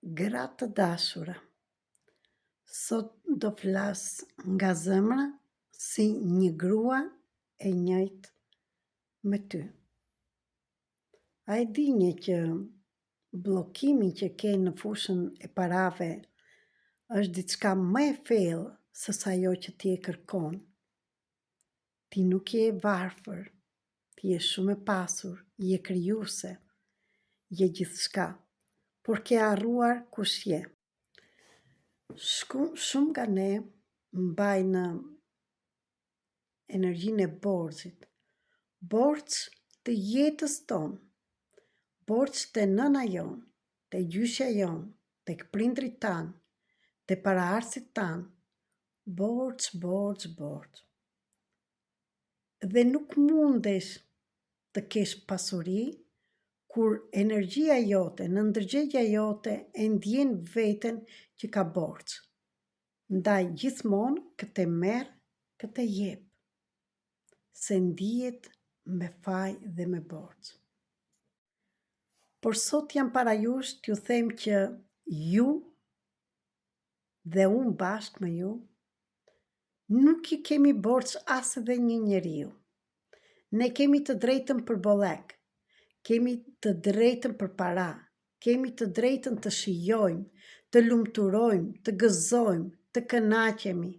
Gra të dashura, sot do flas nga zemra si një grua e njëjtë me ty. A e dini që bllokimi që ke në fushën e parave është diçka më e thellë se sa ajo që ti e kërkon? Ti nuk je e varfër, ti je shumë e pasur, je krijuese, je gjithçka, por ke harruar kush je. Shku, shumë nga ne mbajnë energjinë e borxhit, borxh të jetës tonë, borxh te nëna jonë, te gjyshja jonë, tek prindrit tanë, te paraardhësit tanë, Borxh, borxh, borxh. Dhe nuk mundesh të kesh pasuri kur energjia jote, në ndërgjegja jote e ndjen veten që ka borxh. Ndaj gjithmonë këtë merr, këtë jep. Se ndihet me faj dhe me borxh. Por sot jam para jush t'ju them që ju dhe unë bashkë me ju, nuk i kemi borxh as edhe një njeriu. Ne kemi të drejtën për bollëk, kemi të drejtën për para, kemi të drejtën të shijojmë, të lumturojmë, të gëzojmë, të kënaqemi.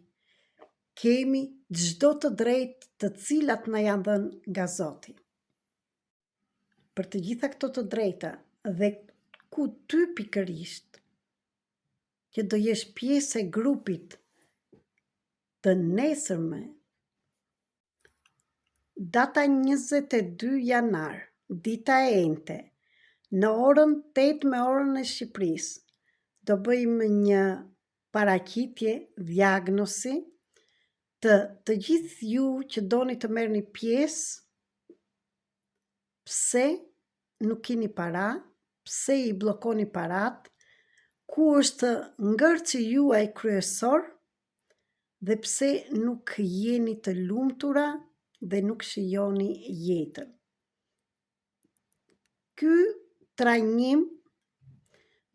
Kemi çdo të drejtë të cilat na janë dhënë nga Zoti. Për të gjitha këto të drejta dhe ku ty pikërisht që do jesh pjesë e grupit të nesërme, data 22 janar, dita e enjte, në orën 8 me orën e Shqipërisë, do bëjmë një paraqitje diagnosi të të gjithë ju që doni të merrni pjesë pse nuk keni para, pse i bllokoni paratë, ku është ngërçi juaj kryesor dhe pse nuk jeni të lumtura dhe nuk shijoni jetën. Ky trajnim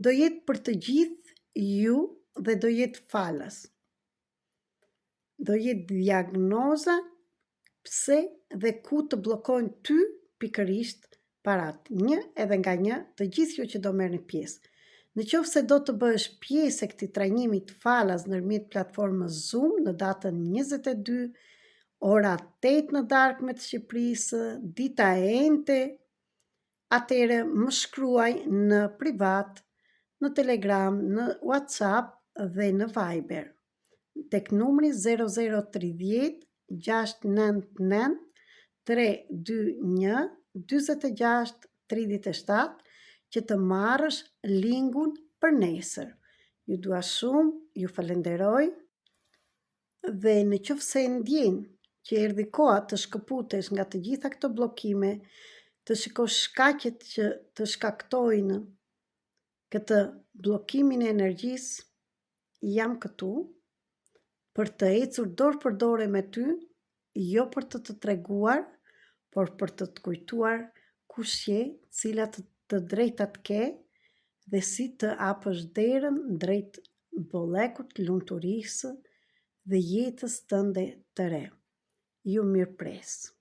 do jetë për të gjithë ju dhe do jetë falas. Do jetë diagnoza pse dhe ku të bllokojnë ty pikërisht paratë, një edhe nga një, të gjithë ju që do merrni pjesë. Në qoftë se do të bëhesh pjesë e këtij trajnimi falas ndërmjet platformës Zoom në datën 22 ora 8 në darkë me të Shqipërisë, dita e enjte, atëherë më shkruaj në privat, në Telegram, në WhatsApp dhe në Viber. Tek numri 0030 699 321 46 37 që të marrësh linkun për nesër. Ju dua shumë, ju falenderoj dhe në qoftë se e ndjen që erdhi koha të shkëputesh nga të gjitha këto bllokime, të shikosh shkaqet që të shkaktojnë këtë bllokimin e energjisë, jam këtu për të ecur dorë për dore me ty, jo për të të treguar, por për të të kujtuar kush je, cilat të drejtat ke dhe si të hapësh derën drejt bollëkut, lumturisë dhe jetës tënde të re. Ju mirëpres.